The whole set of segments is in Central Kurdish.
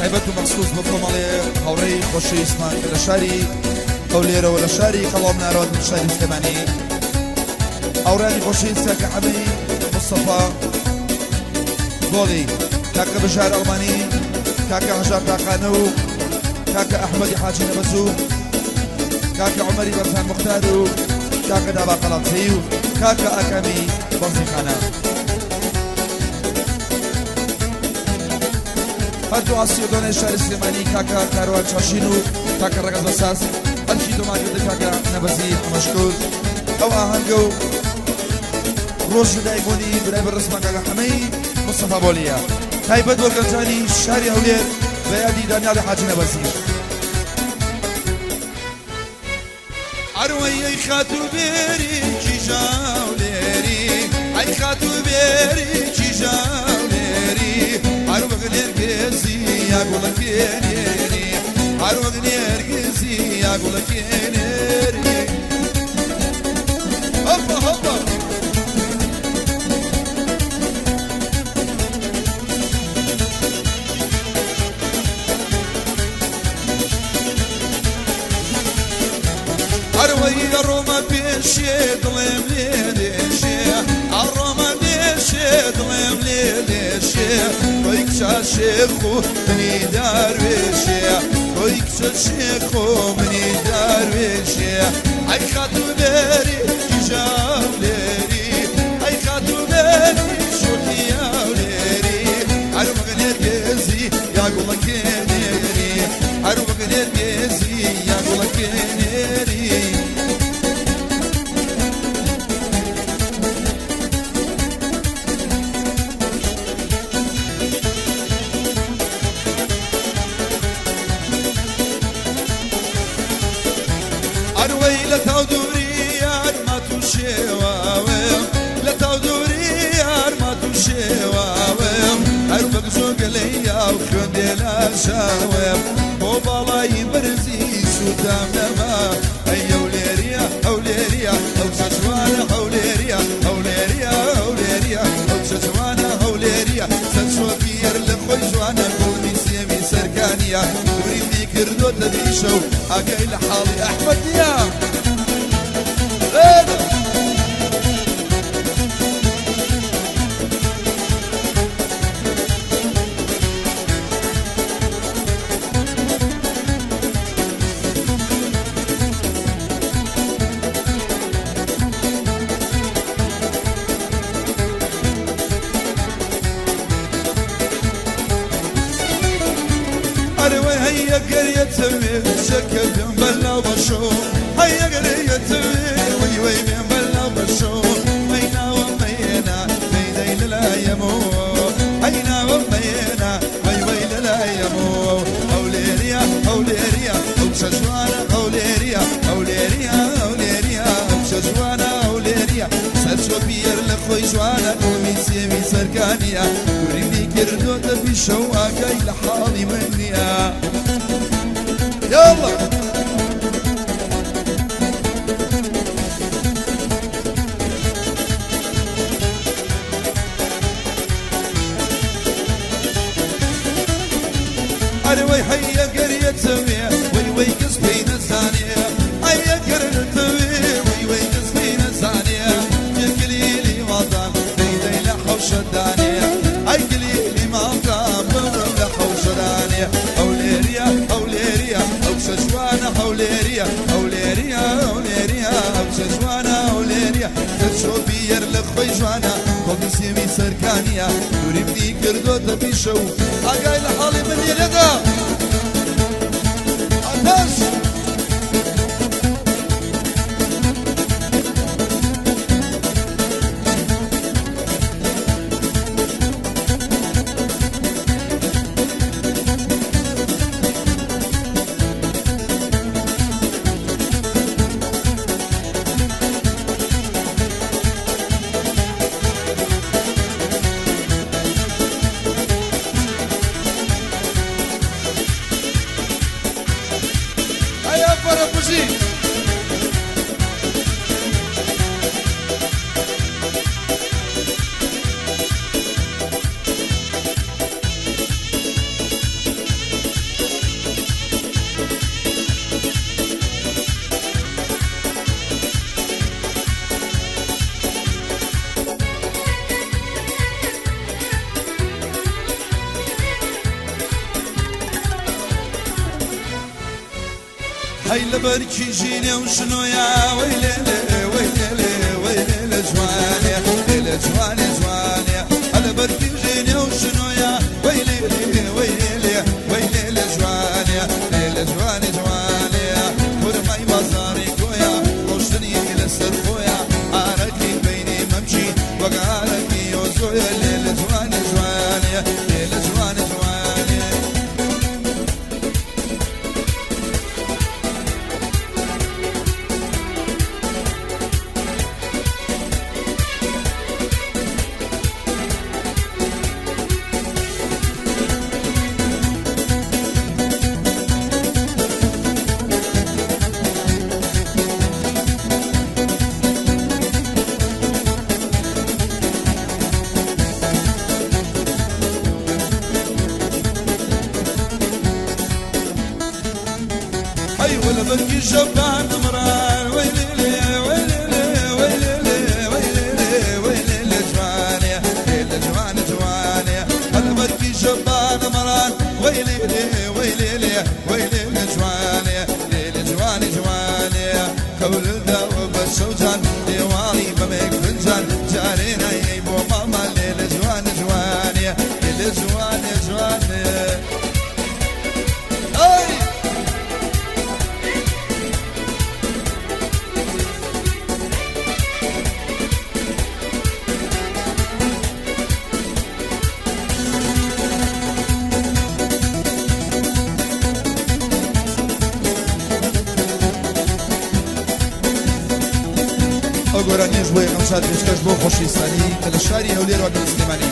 تایبەت و مەخسوس بۆ کۆمەڵێ هاوڕێی خۆشەویستمان کە لە شاری هەولێرەوە لە شاری قەڵامنارەوە لە شاری سلێمانی هاوڕێیانی خۆشەویست کاکە حەمەی مستەفا گۆڵی، کاکە بژار ئەڵمانی، کاکە هەژار تاقانە و کاکە ئەحمەدی حاجی نەبەز و کاکە عومەری بەرزان موختار و کاکە دابا قەڵادزەیی و کاکە ئاکامی بەنزینخانە. هەردوو ئاسیۆدۆنێ شاری سلێمانی کاکە کاروان چاشین و کاکە ڕەگەز بەساز ئەرکی تۆمارکردن کاکە نەبەزی حەمەشکور ئەو ئاهەنگە و ڕۆژ لەدایکبوونی برای بەڕێزمان کاکە حەمەی مستەفا بۆلیە تایبەت بۆ گەنجانی شاری هەولێر بە یادی دانیالی حاجی نەبەزی. ئەروەی ئەی خاتوو بێری کیژاولێری ئەی خاتوو بێری کیژاولێری هەر وەک نێرگزی یا گوڵەکێنێری هەر وەک نێرگزی یا گوڵەکێنێری هەپا هەپا. ئەروەی ئەڕۆمە پێشێ دڵێم لێ دێشێ ئەڕۆمە دێشێ دڵێم لێ دێشێ تۆی کچە شێخ و منی دەروێشێ تۆی کچە شێخ و منی دەروێشێ ئەی خاتوو بێری کیژاو لێری ئەی خاتوو بێری شۆخی هەولێری هەر وەک نێرگزی یا گوڵەکێ نێری هەر وەک نێرگزی یا گوڵەکێ نێری. ئەروەی لە تاو دووری یار مات و شێواوم لە تاو دووری یار مات و شێواوم هەر وەک زۆگەلەی یاو خوێن دێ لاشاوم بۆ باڵای بەرزی سووتام نەما ئەی هەولێریە هەولێریە ئەو کچە جوانە هەولێریە هەولێریە هەولێریە ئەو کچە جوانە هەولێریە سەر شۆخی یەر لە خۆی جوانە گوڵمی سێوی سەرکانیە دووریمی کردۆتە بیشەو ئاگای لە حاڵی ئەحمەد نییە. ئەرێ هەیە گەر یەتەوێ شەکر بێم بەلاو بەشۆ هەیە گەر یەتەوێ وەی وەی بێم بەلاو بەشۆ ئەی ناوە مەیەنە دەی دەی لەلایەمۆ ئەی ناوە مەیەنە وەی وەی لەلایەمۆ هەولێریە هەولێریە ئەو کچە جوانە هەولێریە هەولێریە هەولێریە ئەو کچە جوانە هەولێریە سەرچۆپی یەر لە خۆی جوانە گوڵمی سێوی سەرکانیە ورینی کردۆتە پیشە و ئاگای لە حاڵی من نییە یاڵڵا. ئەرێ وەی هەی ئەگەر یەتەوێ وەی وەی کەس پێی نەزانێ ئەی ئەگەر نەتەوێ وەی وەی کەس پێی نەزانێ یە کلیلی ماڵتان دەی دەی لە حەوشە دانێ ئەی کلیلی ماڵتان بەم لە حەوشە دانێ هەولێریە هەولێریە ئەو کچە جوانە هەولێریە هەولێریە هەولێریە ئەو کچە جوانە هەولێریە سەرچۆپی یەر لە خۆی جوانە گوڵی سێوی سەرکانیە دووری منی کردۆتە پیشە و ئاگای لە حاڵی من نیە لێدا ئاتەش. ئەی ئافەرە بژی. هەی لەبەر کیژینێ و شنۆیا وەی لێلێ وەی لێلێ وەی لێلێ جوانێ لێلێ جوانێ جوانێ لەبەر کیژینێ و شنۆیا وەی لێلێ وەی لێلێ وەی لێلێ جوانێ لێلێ جوانێ جوانێ خورمای بازاڕی کۆیە ڕۆشتنی لەسەر خۆیە ئارەقی بینی مەمچی وەک ئارەقی ئۆزۆیە لێلێ جوانێ جوانێ لێلێ جوانێ جوانێ. هەی وە لەبەرکی ژەبان دمران وەی لێلێ وەی لێلێ وەی لێلێ وەی لێلێ وەی لێلێ جوانێ لێلێ جوانێ جوانێ لەبەرکی ژەبان دمران وەی لێلێ وەی لێلێ وەی لێلێ جوانێ لێلێ جوانێ جوانێ قەول داوە بە شەوجان لێواڵی بەمێک فنجان جارێ نایەی بۆ ماڵمان لێلێ جوانێ جوانێ لێلێ جوانێ جوانێ. ئەی ئەو گۆرانیەش بۆ یەکەم سات پێشکەش بۆ خۆشەویستانی کە لە شاری هەولێر وەکە سلێمانی.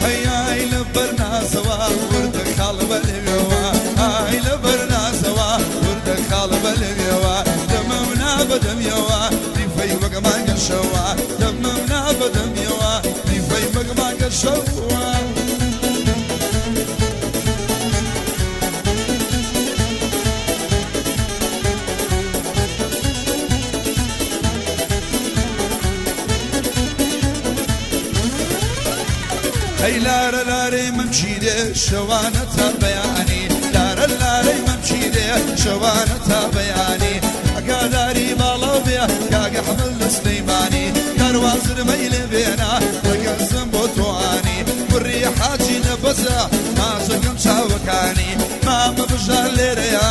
ئەی ئای لە بەرنازەوە وردە خاڵ بەلێوەوە ئای لە بەرنازەوە وردە خاڵ بەلێوەوە دەمم نابەدەمیەوە لیفەی وەگەمانگەشەوە دەمم نابەدەمیەوە لیفەی وەگەمانگەشەوە. هەی لارە لارەی مەمچیرێ شەوانە تا بەیانی لارە لارەی مەمچیرێ شەوانە تا بەیانی ئەگاداری ماڵەو بێ کاگە حەمل لە سلەیمانی کاروان زرمەی لێ بێنا ڕەگەزم بۆ تۆئانی کوڕی حاجی نەبەزە ماچەکەم چاوەکانی مامە بژار لێرەیە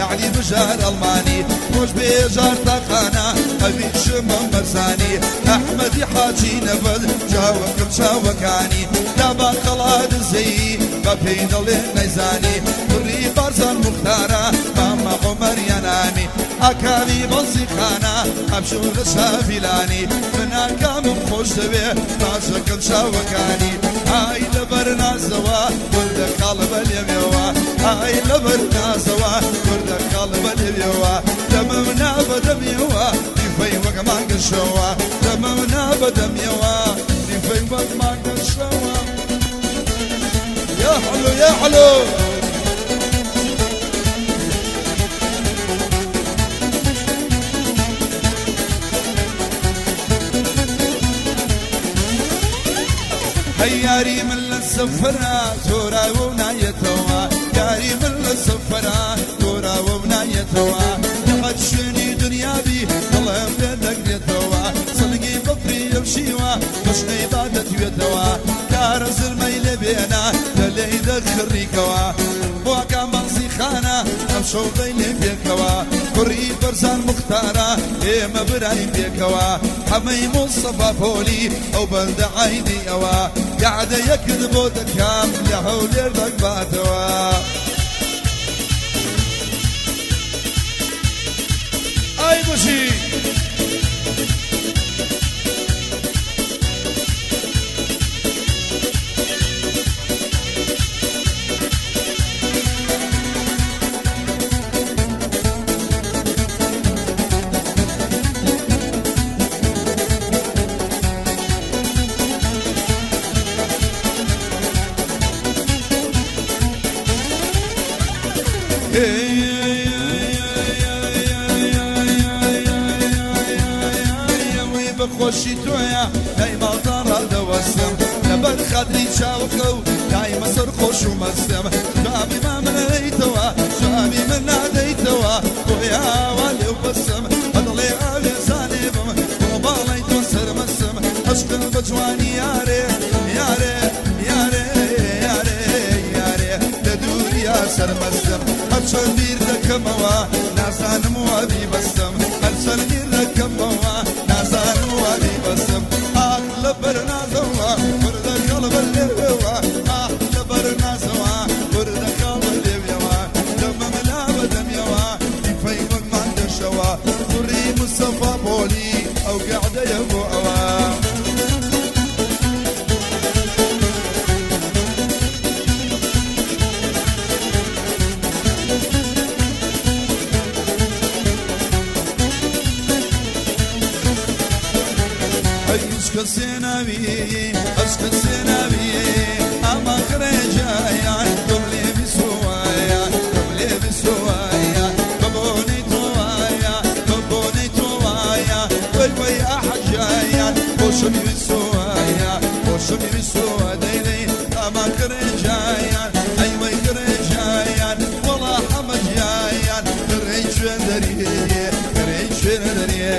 یعنی بژار ئەڵمانی خۆش بێژار تاقانە ئەویشمم بەرزانی ئەحمەدی حاجی نەبەد چاوەکەم چاوەکانی دابا قەڵا دزەیی بە پێی دەڵێ نەیزانی کوڕی بارزان موختارە مامە عومەر یانامی ئاکامی بەنزیخانە ئەمشەو لە شافیلانی مناکامم خۆش دەوێ ماچەکەم چاوەکانی ئای لەبەر نازەوە وردە خاڵ بەلێوێەوە ئای لەبەر نازەوە وردە خاڵ بەلێوێەوە دەمم نابەدەمیەوە لیفەی وەک مانگەشەوە دەمم نابەدەمیەوە لیفەی وەک مانگەشەوە. يا حلو يا حلو. هەی یاری من لە سەفرە تۆراوە و نایەتەوە یاری من لە سەفرە تۆراوە و نایەتەوە لەقەت شوێنی دنیابی دڵم لێ دەگرێتەوە سڵگی بەفری ئەو شیوە بەشنەی با دەتوێتەوە کارە زرمەی لێ بێنە لە لێی دەخڕیکەوە بۆکان بەنزیخانە ئەم شەو دەی لێ پێکەوە کوڕی بەرزان موختارە ئێمە برایم پێکەوە حەمەی مستەفا پۆلی ئەو بەندە عەیدی ئەوە قعدە یەکت بۆ دەکەم لە هەولێر دەگباتەوە. ئای بژی. Hey, hey, hey, hey, hey, hey, hey, hey. خۆشی تۆیە لای ماڵتان ڕادەوەستم لەبەر خاتری چاوخەو دایمە سەر خۆش و مەستم جوابی ما من نەدەیتەوە جوابی من نادەیتەوە بۆیاوا لێو بەسم بەدڵێ ئاوێزانێ بم بۆ باڵای تۆ سەرمەستم عشقم بە جوانی یارێ یارێ یارێ یارێ یارێ لە دووریا سەرمەستم هەرچەند بیر دەکەمەوە نازانم وا بیبەستم هەرچەند بیر دەکەمەوە نازانم وا بیبەستم ئاخ لەبەر نازەوە وردە کەڵبە لێوێوە ئاخ لەبەر نازەوە وردە کەڵبە لێوێوە دەمم لا بەدەمیەوە دیفەی وەکمان دەشەوە کوڕی مستەفا پۆلی ئەو گەعدەیە بۆ ئەوە. هیچ کەسێ ناوی هەچ کەسێ ناوی ئەمە خرێجایان تۆم لێ بسوایە تۆم لێ بسوایە بە بۆنەی تۆوایە بە بۆنەی تۆوایە وەی وەی ئەحەجایان خۆشم ویسوایە خۆشم ویسوە دەی دەی ئەمە خرێجایان ئەی وەی خرێجایان وەڵا حەمەجایان خرێی شوێن دەریێ خرێی شوێن دەریێ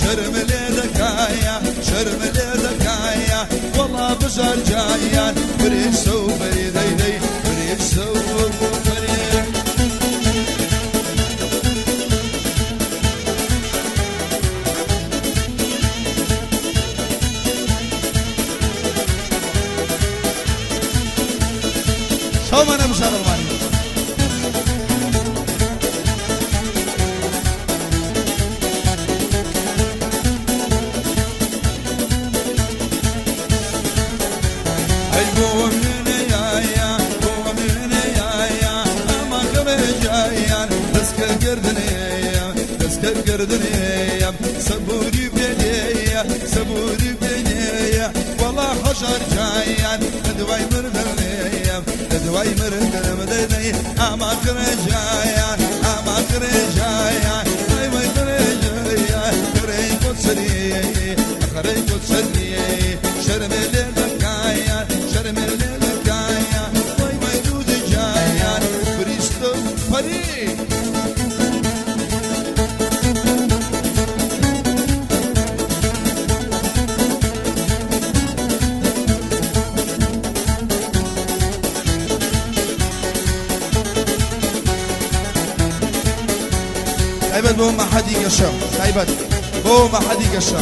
شەرم لێ دەکایە شەرم لێ دەکایە وەڵا بژار جایان برێ سەو بەری دەی دەی برێ سەو بەری. چاومانە بژار ئەڵمانی. ئەی بۆ منەیە بۆ منەیە ئەمە خەمێجایان دەستکە گردنەیە دەستکە گردنەیە سەبوری بێنەیە سەبوری بێنەیە وەڵا حەژار جایان لە دوای مردنەیە لە دوای مردنم دەدەی ئەمە خرێجایان ئەمە خرێجایان ئەی وەی خرێجایە خرێی کۆچەریە خرێی کۆچەریە شەرمێ لێ دەکایان شەرمێ لێ دەکایان وەی وەی دوودی جایان فریشتە و پەری. تایبەت بۆ مەحەدی گەشە تایبەت بۆ مەحەدی گەشە.